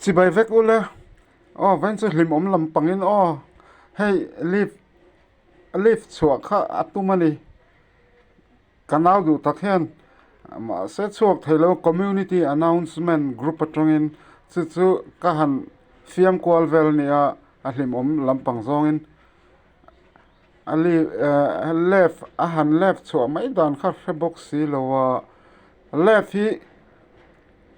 Chibai vek u le. Aw vawiin chu hlimawm lam pangin aw hei lift lift chhuah kha a tum a ni. Ka nau duh tak hian mahse chhuak thei lo community announcement group atangin chu chu ka han fiam kual vel a nia a hlimawm lampang zawngin a lift eh left a han left chhuah mai dan kha hre bawk si lo a left hi.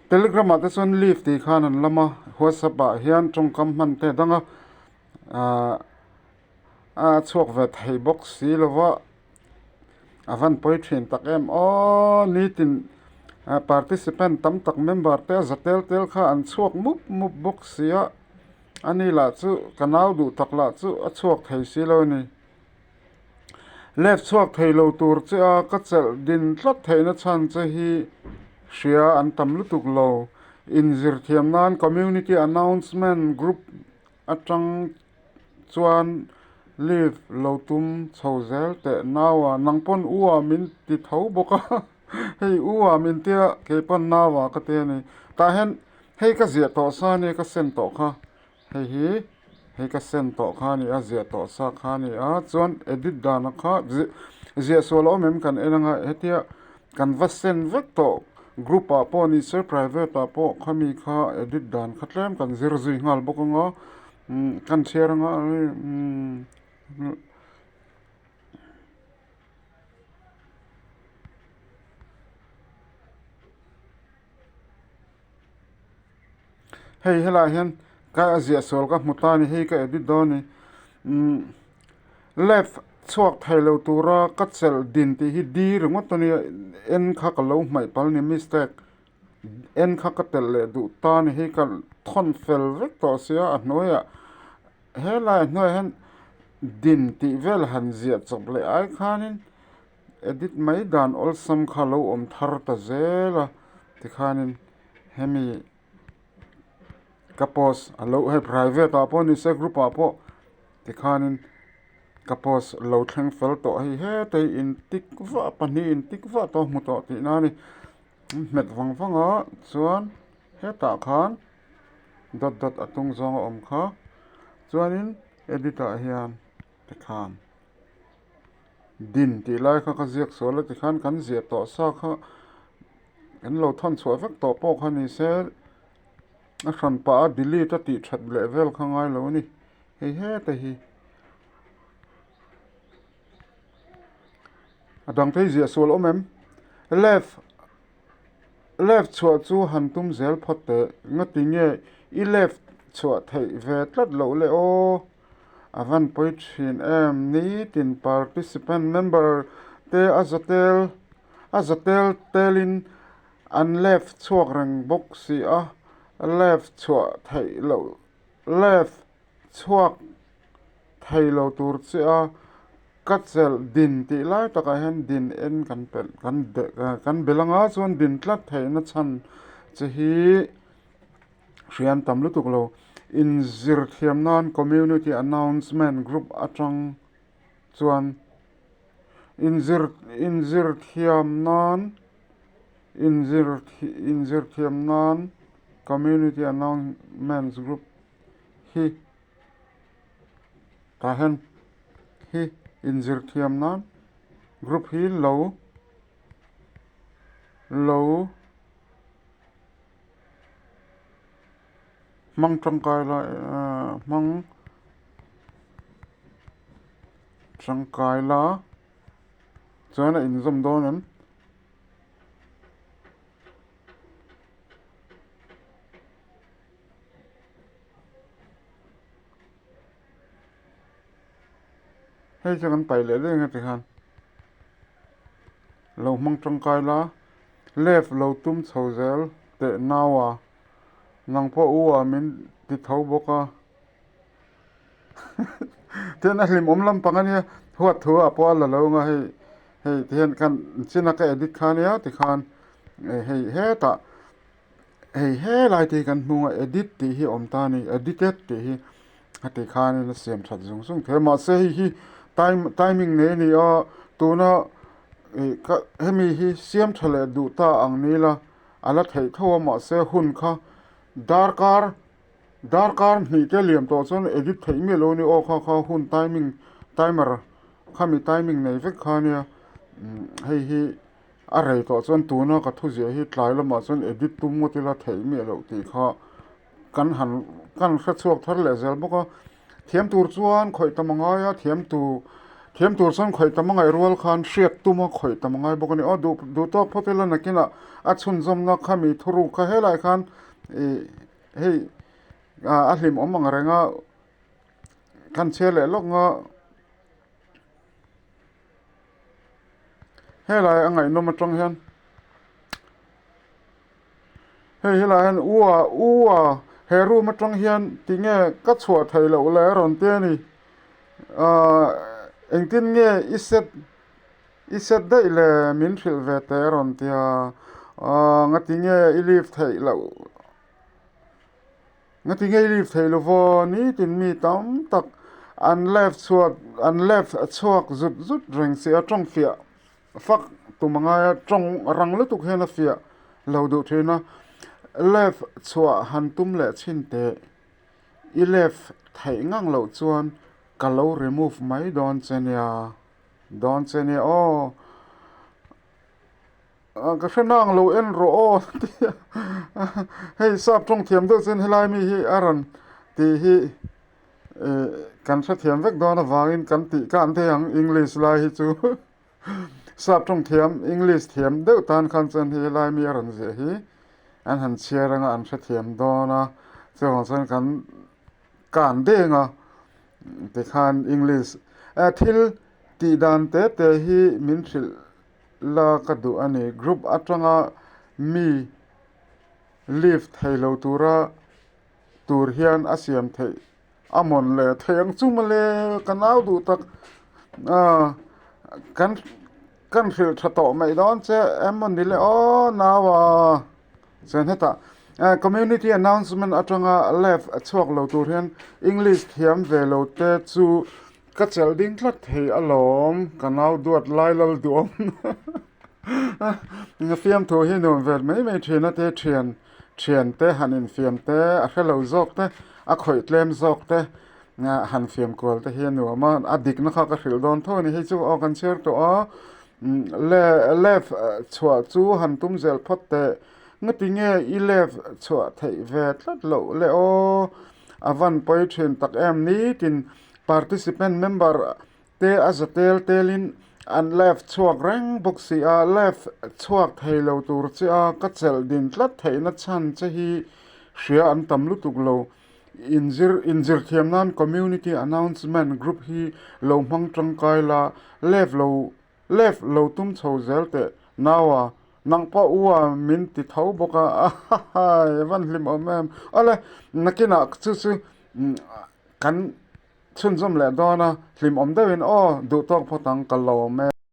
Telegram ah te chuan leave tih khan an lam a whatsapp ah hian tawngkam hman te a dang a ahh a chhuak ve thei bawk si lo va a van pawi thin tak em aww nitin participant tam tak member te a za tel tel kha an chhuak mup mup bawk si a ani lah chu ka nau duh tak lah chu a chhuak thei si lo a ni. Left chhuak thei lo tur che a ka chelh din tlat theihna chhan che hi hria an tam lutuk lo. Inzir thiam nan Community Announcement Group atang chuan leave lo tum chho zel teh nau a, nang pawn u ah min ti tho bawk a, hei u ah min tia kei pawn nau ah ka ti a ni. Tah hian hei ka ziah tawh sa a nia ka send tawh kha. Hei hi hei ka send tawh kha a ni a ziah tawh sa kha a ni a chuan edit dana kha ziah sual a awm em kan en anga hetia kan va send vek tawh group ah pawh ni se private ah pawh khami kha edit dan kha tlem kan zir zui nghal bawk anga umm kan chhiar anga umm. Hei helaiah hian ka a ziah sual ka hmu ta a ni hei ka edit dawn a ni umm left chhuak thei lo tura ka chelh din tih hi d ringawt a nia n kha ka lo hmaih palh a ni mistake n kha ka telh leh duh ta a ni hei ka thawn fel vek tawh sia a hnuaiah helaiah hnuaiah hian din tih vel han ziah chawp leh ai khanin. Edit mai dan awlsam kha lo awm thar ta zel a tikhanin hemi ka post a lo hei private ah pawh ni se group ah pawh tikhanin ka post lo thleng fel tawh hei heta hi in tik vah pahnih in tik vah tawh hmu tawh tihna a ni hmet vang vang a chuan hetah khan dot dot a tung zawng a awm kha chuanin edit ah hian tikhan. Din tih lai kha ka ziak sual a tikhan kan ziah tawh sa kha kan lo thawn chhuah vek tawh pawh kha ni se a hran pah a delete a tih that leh vel kha ngai lo a ni hei heta hi a dang te hi ziah sual awm em left left chhuah chu han tum zel phawt teh ngati nge i left chhuah theih ve tlat loh le aw. A van pawi thin em? Nitin participant member te a za tel a za tel telin an left chhuak reng bawk si a, left chhuah theih loh left chhuak thei lo tur che a ka chelh din tih lai takah hian din en kan pelh kan kan belh anga chuan din tlat theihna chhan che hi. Hriam tam lutuk lo. Inzir thiam nan Community Announcement Group atang chuan inzir inzir thiam nan inzir inzir thiam nan Community Announcements Group hi tah hian hi inzir thiam nan group hi lo lo. Hmang tangkai la hmang tangkai la chuan a inzawm dawn em? Hei chu kan paih leh daih ang a tikhan lo hmang tangkai la. Left lo tum chho zel teh nau a, nang pawh u ah min ti tho bawk a. Tihian a hlimawm lampang a nia, huat thu ah pawh a la lo ang a hei hei tihian kan china ka edit kha ania tikhan hei hetah hei helai te hi kan hmung a edit tih hi a awm ta a ni edited tih hi a ti khanin a siam that zung zung thei a mahse hei hi time timing nei a ni a tuna ih ka hemi hi siam tha leh duh ta ang ni la a la theih tho a mahse hun kha darkar. Darkar hnih te liam tawh chuan edit theih miah lo a ni aw kha kha hun timing timer khami timing nei vek kha ania hei hi a rei tawh chuan tuna ka thu ziah hi tlai lamah chuan edit tum ngawt ila theih miah loh tih kha kan han kan hre chhuak thar leh zel bawk a thiam tur chuan khawih tam a ngai a thiam tur thiam tur chuan khawih tam a ngaih rual khan hriat tuma khawih tam a ngai bawk a ni aw duh duh tawk phawt ila nakinah a chhunzawmna khami thuruk kha helaiah khan ih hei a hlim awm ang reng a kan chhiar leh lawk nga helai a ngaihnawm atang hian hei helai hian u a u a he room atang hian tinge ka chhuah theih loh le a rawn ti a ni ahh engtin nge i set I set daih le min hrilh ve teh a rawn ti a, aaa ngatinge i leave theih loh, ngatinge i leave theih lo vaw nitin mi tam tak an left chhuat an left chhuak zut zut reng si a tawng fiah fak tum a ngai a tawng rang lutuk hian a fiah lo duh thin a, left chhuah han tum leh chhin teh i left theih ngang loh chuan ka lo remove mai dawn che nia. Dawn che nia aw. Ka hre nang lo en rawh aw ti a. Hei sap tawng thiam deuh chuan helai mi hi a rawn tih hi kan hrethiam vek dawn avangin kan tih khan thei ang English lai hi chu sap tawng thiam English thiam deuh tan khan chuan hei helai mi a rawn ziah hi an han chhiar anga an hrethiam dawn a chuvang chuan kan Kan deng a, tikhan English thil tih dan te te hi min hrilh la ka duh a ni. Group atanga mi leave thei lo tura tur hian a siam theih a mawn le thei ang chu mawle ka nau duh tak kan kan hrilh tha tawh mai dawn che em maw ni le aw nau a. Chuan hetah community announcement atanga left a chhuak lo tur hian English thiam ve lo te chu ka chelh ding tlat thei alawm ka nau duat lai lal duhawm fiamthu hi nuam ve mai mai thin a te thian thian te han infiam te a hre lo zawk te a khawih tlem zawk te han fiam kual te hi a nuam a a dikna kha ka hrilh dawn tho a ni hei chu aw kan chhiar tawh a. Left chhuah chu han tum zel phawt teh. Ngati nge i left chhuah theih ve tlat loh le aw? A van pawi thin tak em nitin participant member te a za tel telin an left chhuak reng bawk si a, left chhuak thei lo tur che a ka chelh din tlat theihna chhan che hi hria an tam lutuk lo. Inzir inzirthiam nan community announcement group hi lo hmang tangkai la, left lo left lo tum chho zel teh nau a, nang pawh u a min ti tho bawk a, ahahai a van hlim awm em. Awle nakinah chu chu kan chhunzawm leh dawn a, hlim awm deuhin aw duhtawk phawt ang ka lawm e.